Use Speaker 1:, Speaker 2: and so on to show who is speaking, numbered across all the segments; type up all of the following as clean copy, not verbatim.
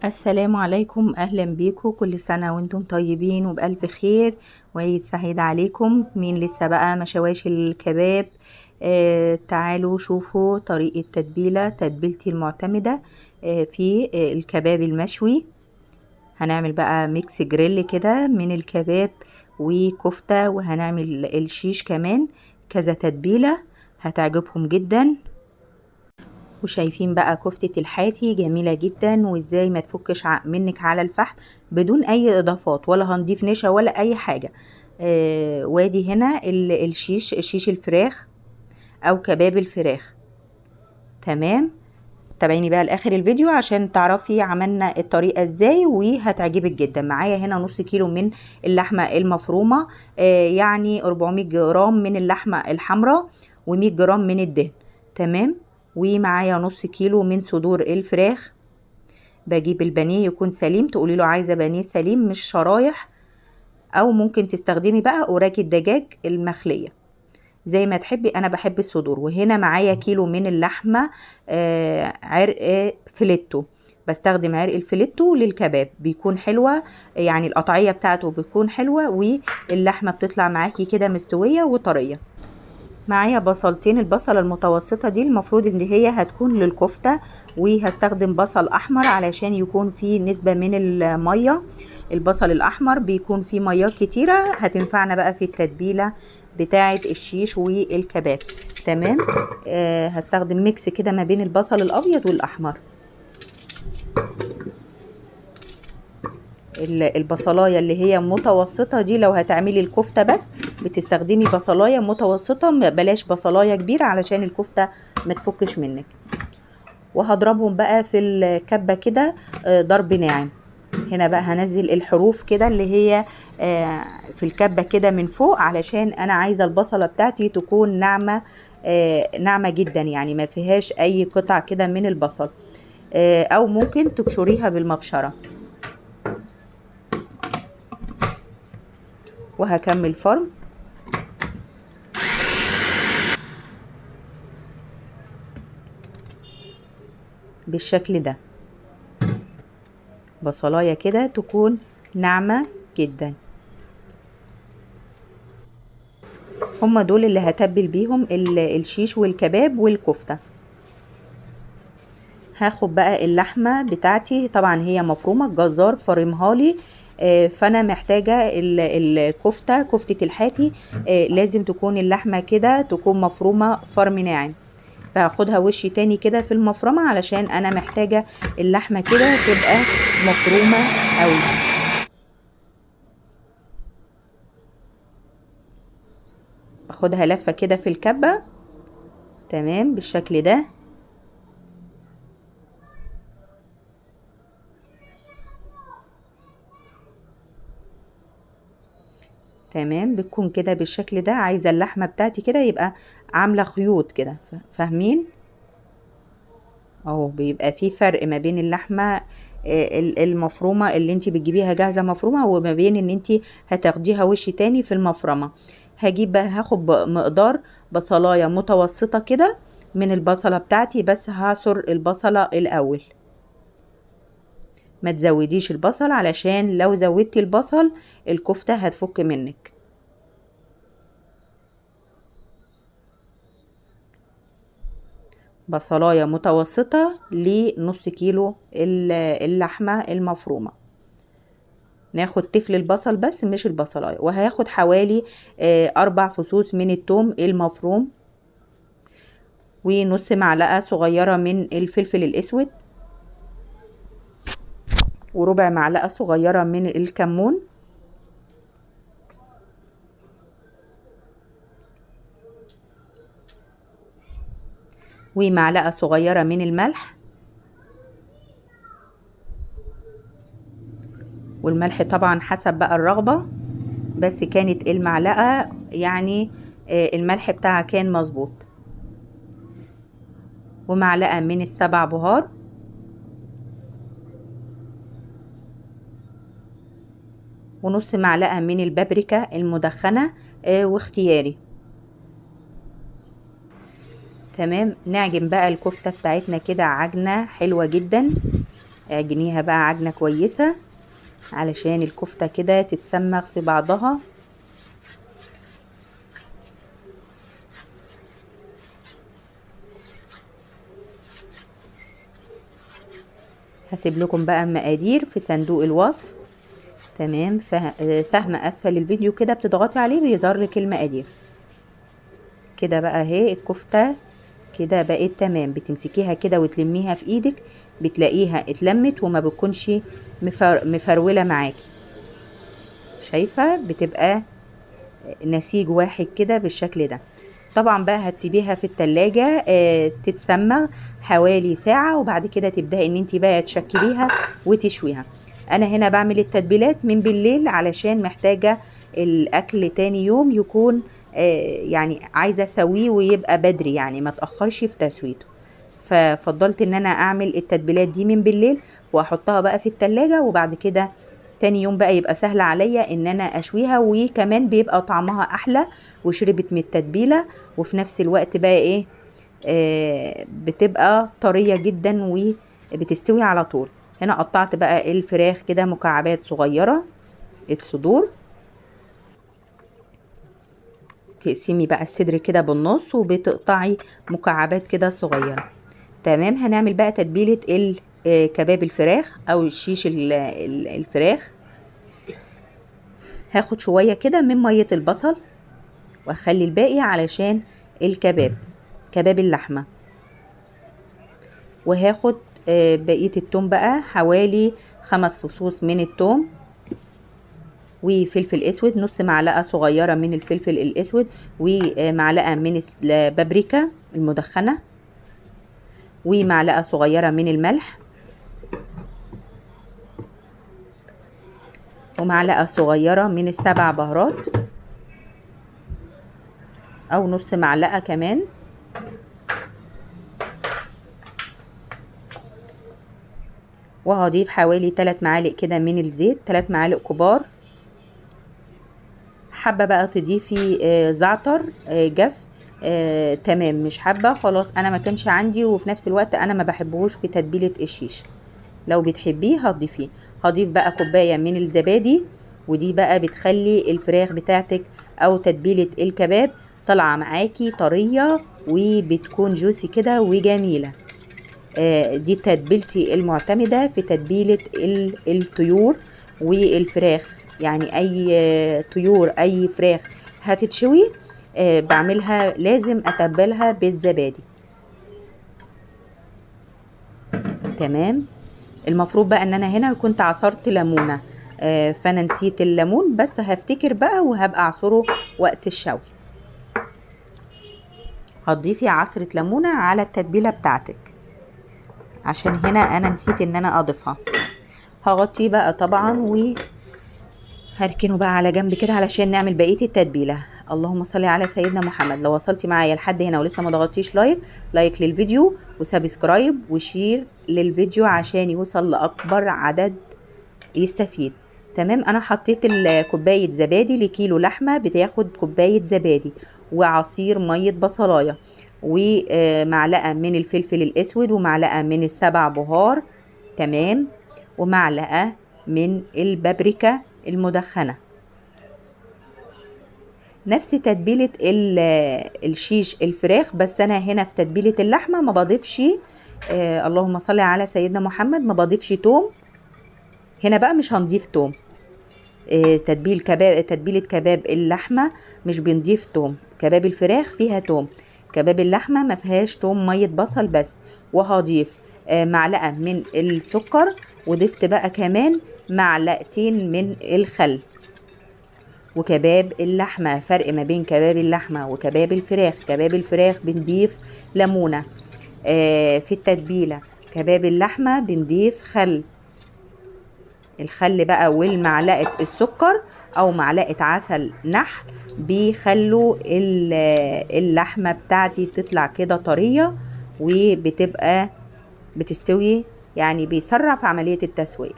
Speaker 1: السلام عليكم، اهلا بيكم. كل سنة وانتم طيبين وبألف خير وعيد سعيد عليكم. مين لسه بقى ما شواش الكباب؟ تعالوا شوفوا طريقة تتبيلتي المعتمدة في الكباب المشوي. هنعمل بقى mix grill كده من الكباب وكفتة، وهنعمل الشيش كمان، كذا تتبيلة هتعجبهم جدا. وشايفين بقى كفتة الحاتي جميلة جدا، وازاي ما تفكش منك على الفحم بدون اي اضافات، ولا هنضيف نشا ولا اي حاجة. وادي هنا الشيش، شيش الفراخ او كباب الفراخ. تمام، تابعيني بقى لاخر الفيديو عشان تعرفي عملنا الطريقة ازاي وهتعجبك جدا. معايا هنا نص كيلو من اللحمة المفرومة، يعني 400 جرام من اللحمة الحمراء ومية جرام من الدهن. تمام، ومعايا نص كيلو من صدور الفراخ. بجيب البانيه يكون سليم، تقولي له عايزة بانيه سليم مش شرايح، او ممكن تستخدمي بقى وراك الدجاج المخلية زي ما تحبي. انا بحب الصدور. وهنا معايا كيلو من اللحمة، عرق فيليتو. بستخدم عرق الفيليتو للكباب، بيكون حلوة، يعني القطعية بتاعته بتكون حلوة واللحمة بتطلع معاكي كده مستوية وطرية. معايا بصلتين، البصلة المتوسطة دي المفروض ان هي هتكون للكفتة، وهستخدم بصل احمر علشان يكون فيه نسبة من المية. البصل الاحمر بيكون فيه مياه كتيرة، هتنفعنا بقى في التتبيلة بتاعة الشيش والكباب. تمام، هستخدم mix كده ما بين البصل الابيض والاحمر. البصلايه اللي هي متوسطه دي لو هتعملي الكفته بس بتستخدمي بصلايه متوسطه، بلاش بصلايه كبيره علشان الكفته ما تفكش منك. وهضربهم بقى في الكبه كده، ضرب ناعم. هنا بقى هنزل الحروف كده اللي هي في الكبه كده من فوق، علشان انا عايزه البصله بتاعتي تكون ناعمه جدا، يعني ما فيهاش اي قطع كده من البصل، او ممكن تبشريها بالمبشره. وهكمل فرم. بالشكل ده، بصلايه كده تكون ناعمه جدا. هما دول اللي هتبل بيهم الشيش والكباب والكفته. هاخد بقى اللحمه بتاعتي، طبعا هي مفرومه، الجزار فرمها لي، فانا محتاجه الكفته، كفته الحاتي، لازم تكون اللحمه كده تكون مفرومه فرم ناعم. فهاخدها وش تاني كده في المفرمه علشان انا محتاجه اللحمه كده تبقى مفرومه قوي. باخدها لفه كده في الكبه. تمام، بالشكل ده. تمام، بتكون كده بالشكل ده. عايزه اللحمه بتاعتي كده يبقى عامله خيوط كده، فاهمين؟ اهو بيبقى في فرق ما بين اللحمه، المفرومه اللي انت بتجيبيها جاهزه مفرومه، وما بين ان انت هتاخديها وش تاني في المفرمه. هاخد مقدار بصلايه متوسطه كده من البصله بتاعتي، بس هعصر البصله الاول. ما تزوديش البصل علشان لو زودتي البصل الكفته هتفك منك. بصلايه متوسطه لنص كيلو اللحمه المفرومه. ناخد تفل البصل بس مش البصلايه. وهاخد حوالي، 4 فصوص من التوم المفروم، ونص معلقه صغيره من الفلفل الاسود، وربع معلقه صغيره من الكمون، ومعلقه صغيره من الملح. والملح طبعا حسب بقى الرغبه، بس كانت المعلقه الملح بتاعها كان مظبوط. ومعلقه من السبع بهار، ونص معلقه من البابريكا المدخنه، واختياري. تمام، نعجن بقى الكفته بتاعتنا كده عجنه حلوه جدا. اعجنيها بقى عجنة كويسة علشان الكفتة كده تتسمغ في بعضها. هسيب لكم بقى المقادير في صندوق الوصف. تمام، سهم اسفل الفيديو كده بتضغطي عليه بيظهر لك المقادير. كده بقى اهي الكفتة كده بقت تمام. بتمسكيها كده وتلميها في ايدك بتلاقيها اتلمت وما بتكونش مفرولة معاكي. شايفة؟ بتبقى نسيج واحد كده بالشكل ده. طبعا بقى هتسيبيها في التلاجة، تتسمغ حوالي ساعة، وبعد كده تبدأي ان انتي بقى تشكليها وتشويها. انا هنا بعمل التتبيلات من بالليل علشان محتاجة الاكل تاني يوم يكون، عايزة اسويه ويبقى بدري، ما تأخرش في تسويته. ففضلت ان انا اعمل التتبيلات دي من بالليل واحطها بقى في التلاجة، وبعد كده تاني يوم بقى يبقى سهل عليا ان انا اشويها، وكمان بيبقى طعمها احلى وشربت من التتبيلة، وفي نفس الوقت بقى بتبقى طرية جدا وبتستوي على طول. هنا قطعت بقى الفراخ كده مكعبات صغيرة، الصدور. تقسمي بقى الصدر كده بالنص وبتقطعي مكعبات كده صغيرة. تمام، هنعمل بقى تتبيلة كباب الفراخ او الشيش الفراخ. هاخد شوية كده من مية البصل واخلي الباقي علشان الكباب، كباب اللحمة. وهاخد بقية التوم بقى حوالي 5 فصوص من التوم، وفلفل اسود نص معلقة صغيرة من الفلفل الاسود، ومعلقة من البابريكا المدخنة، ومعلقة صغيرة من الملح، ومعلقة صغيرة من السبع بهارات او نص معلقة كمان. وهضيف حوالي 3 معالق كده من الزيت، 3 معالق كبار. حابة بقى تضيفي زعتر، جف، تمام. مش حابة خلاص، انا ما كانش عندي، وفي نفس الوقت انا ما بحبهوش في تتبيلة الشيش. لو بتحبيه هتضيفيه. هضيف بقى كوباية من الزبادي، ودي بقى بتخلي الفراخ بتاعتك او تتبيلة الكباب طالعة معاكي طرية وبتكون جوسي كده وجميلة. دي تتبيلتي المعتمدة في تتبيلة الطيور والفراخ، يعني اي طيور اي فراخ هتتشوي، بعملها لازم اتبلها بالزبادي. تمام. المفروض بقى ان انا هنا كنت عصرت ليمونة، فانا نسيت الليمون، بس هفتكر بقى وهبقى اعصره وقت الشوي. هتضيفي عصرة ليمونة على التتبيلة بتاعتك، عشان هنا انا نسيت ان انا اضيفها. هغطيه بقى طبعا وهركنه بقى على جنب كده علشان نعمل بقية التتبيلة. اللهم صل على سيدنا محمد. لو وصلتي معايا لحد هنا ولسه ما ضغطتيش like، like للفيديو و subscribe و share للفيديو عشان يوصل لأكبر عدد يستفيد. تمام. انا حطيت كوباية زبادي لكيلو لحمة، بتاخد كوباية زبادي وعصير مية بصلاية ومعلقة من الفلفل الاسود ومعلقة من السبع بهار، تمام، ومعلقة من البابريكا المدخنة. نفس تتبيلة الشيش الفراخ، بس انا هنا في تتبيلة اللحمة ما بضيفش، اللهم صل على سيدنا محمد، ما بضيفش توم. هنا بقى مش هنضيف توم. تتبيلة كباب اللحمة مش بنضيف توم. كباب الفراخ فيها توم، كباب اللحمة ما فيهاش توم، مية بصل بس. وهضيف معلقة من السكر، وضفت بقى كمان معلقتين من الخل. وكباب اللحمة، فرق ما بين كباب اللحمة وكباب الفراخ، كباب الفراخ بنضيف ليمونة، في التتبيلة، كباب اللحمة بنضيف خل. الخل بقى والمعلقة السكر او معلقة عسل نحل بيخلوا اللحمة بتاعتي تطلع كده طرية وبتبقى بتستوي، يعني بيسرع في عملية التسوية.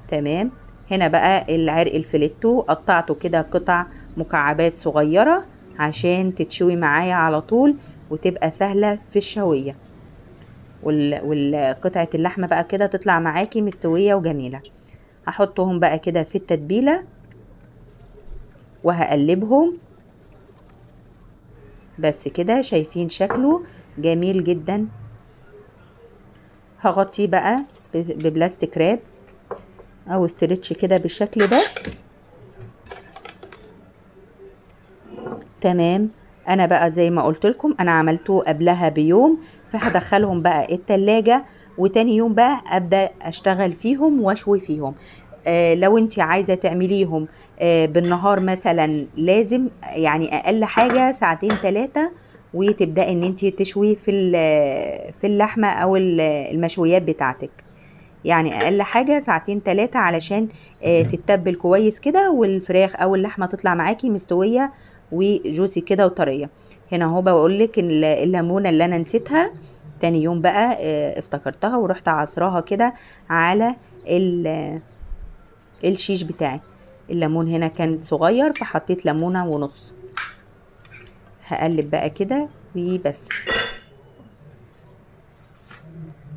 Speaker 1: تمام. هنا بقى العرق الفليتو قطعته كده قطع مكعبات صغيرة عشان تتشوي معايا على طول وتبقى سهلة في الشوية. والقطعة اللحمة بقى كده تطلع معاكي مستوية وجميلة. هحطهم بقى كده في التتبيلة وهقلبهم بس كده. شايفين شكله جميل جدا. هغطيه بقى ب plastic wrap او stretch كده بالشكل ده. تمام. انا بقى زي ما قلت لكم انا عملته قبلها بيوم، فهدخلهم بقى التلاجة، وتاني يوم بقى ابدا اشتغل فيهم واشوي فيهم. لو انت عايزة تعمليهم بالنهار مثلا، لازم يعني اقل حاجة ساعتين 3، وتبدأي ان انت تشوي في اللحمة او المشويات بتاعتك. يعني اقل حاجة ساعتين 3 علشان تتبل كويس كده، والفراخ او اللحمة تطلع معاكي مستوية وجوسي كده وطرية. هنا اهو بقول لك الليمونة اللي انا نسيتها تاني يوم بقى افتكرتها ورحت عصراها كده على الشيش بتاعي. الليمون هنا كان صغير فحطيت ليمونة ونص. هقلب بقى كده وبس.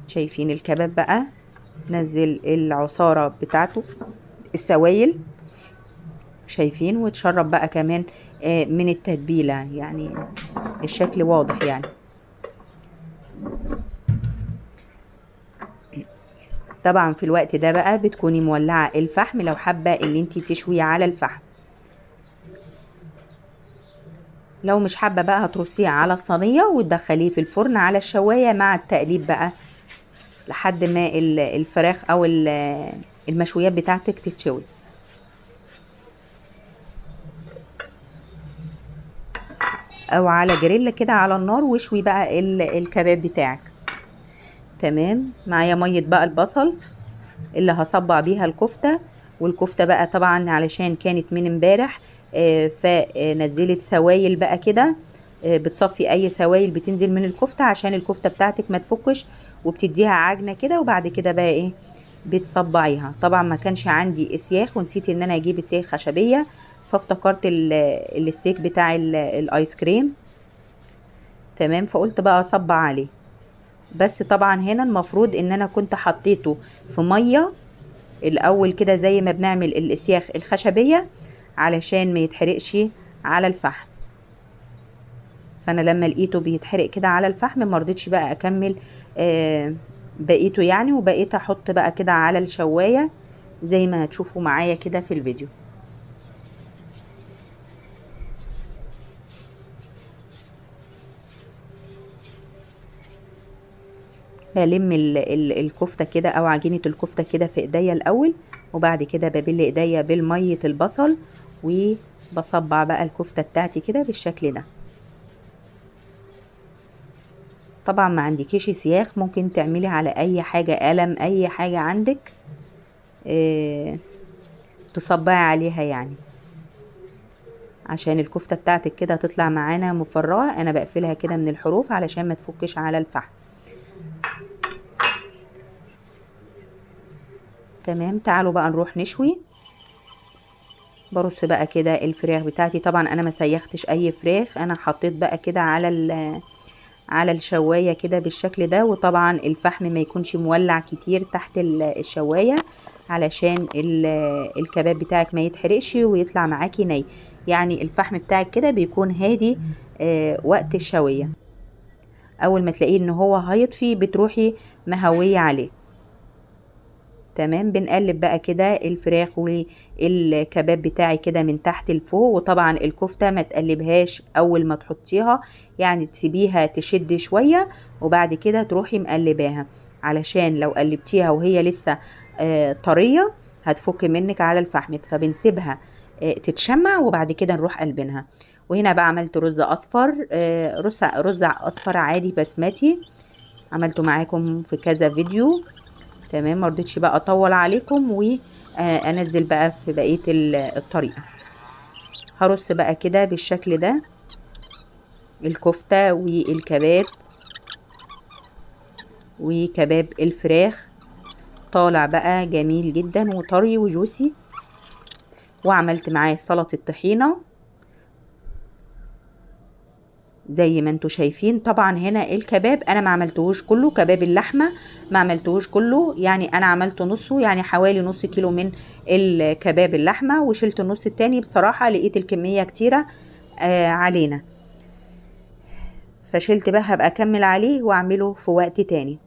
Speaker 1: شايفين الكباب بقى نزل العصارة بتاعته السوائل، شايفين، وتشرب بقى كمان من التتبيلة، يعني الشكل واضح يعني. طبعا في الوقت ده بقى بتكوني مولعة الفحم لو حابة ان انتي تشوي على الفحم. لو مش حابة بقى هترصيه على الصينية وتدخليه في الفرن على الشواية مع التقليب بقى لحد ما الفراخ او المشويات بتاعتك تتشوي. او على جريل كده على النار، واشوي بقى الكباب بتاعك. تمام. معايا مية بقى البصل اللي هصبع بيها الكفتة، والكفتة بقى طبعا علشان كانت من امبارح فنزلت سوائل بقى كده، بتصفي اي سوائل بتنزل من الكفتة عشان الكفتة بتاعتك ما تفكش، وبتديها عجنة كده، وبعد كده بقى ايه بتصبعيها. طبعا ما كانش عندي اسياخ ونسيت ان انا اجيب اسياخ خشبية، فافتكرت الستيك بتاع الايس كريم. تمام. فقلت بقى اصبع عليه، بس طبعا هنا المفروض ان انا كنت حطيته في مية الاول كده زي ما بنعمل الاسياخ الخشبية علشان ما يتحرقش على الفحم. فانا لما لقيته بيتحرق كده على الفحم ما رضيتش بقى اكمل بقيته يعني، وبقيت احط بقى كده على الشواية زي ما هتشوفوا معايا كده في الفيديو. بلم الكفتة كده او عجينة الكفتة كده في ايديا الاول، وبعد كده ببل ايديا بالمية البصل وبصبع بقى الكفتة بتاعتي كده بالشكل ده. طبعا ما عندكيش سياخ ممكن تعملي على اي حاجة، قلم، اي حاجة عندك تصبعي عليها يعني، عشان الكفتة بتاعتك كده تطلع معانا مفرغة. انا بقفلها كده من الحروف علشان ما تفكش على الفحم. تمام. تعالوا بقى نروح نشوي. برص بقى كده الفراخ بتاعتي. طبعا انا ما سيختش اي فراخ، انا حطيت بقى كده على الشوايه كده بالشكل ده. وطبعا الفحم ما يكونش مولع كتير تحت الشوايه علشان الكباب بتاعك ما يتحرقش ويطلع معاكي ني، يعني الفحم بتاعك كده بيكون هادي وقت الشويه. اول ما تلاقيه ان هو هيطفي بتروحي مهويه عليه. تمام. بنقلب بقى كده الفراخ والكباب بتاعي كده من تحت لفوق. وطبعا الكفتة ما تقلبهاش اول ما تحطيها، يعني تسيبيها تشد شوية وبعد كده تروحي مقلباها، علشان لو قلبتيها وهي لسه طرية هتفك منك على الفحم، فبنسيبها تتشمع وبعد كده نروح قلبينها. وهنا بقى عملت رز اصفر، رز اصفر عادي بسمتي، عملته معاكم في كذا فيديو. تمام. ما رضيتش بقى اطول عليكم وانزل بقى في بقية الطريقة. هرص بقى كده بالشكل ده الكفتة والكباب وكباب الفراخ، طالع بقى جميل جدا وطري وجوسي. وعملت معاه سلطة طحينه. زي ما انتوا شايفين. طبعا هنا الكباب انا ما عملتهوش كله، كباب اللحمة ما عملتهوش كله، يعني انا عملت نصه، يعني حوالي نص كيلو من الكباب اللحمة، وشلت النص التاني. بصراحة لقيت الكمية كتيرة علينا، فشلت بقى، هبقى اكمل عليه واعمله في وقت تاني.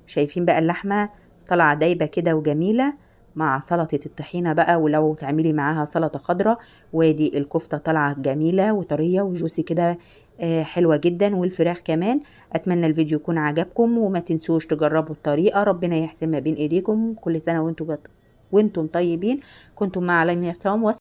Speaker 1: شايفين بقى اللحمة طالعه دايبه كده وجميلة مع سلطة الطحينه بقى، ولو تعملي معاها سلطة خضراء. وادي الكفتة طالعه جميلة وطريه وجوسي كده، حلوة جدا، والفراخ كمان. اتمنى الفيديو يكون عجبكم، وما تنسوش تجربوا الطريقة. ربنا يحسن ما بين ايديكم. كل سنة وانتم طيبين. كنتم مع لميا عصام.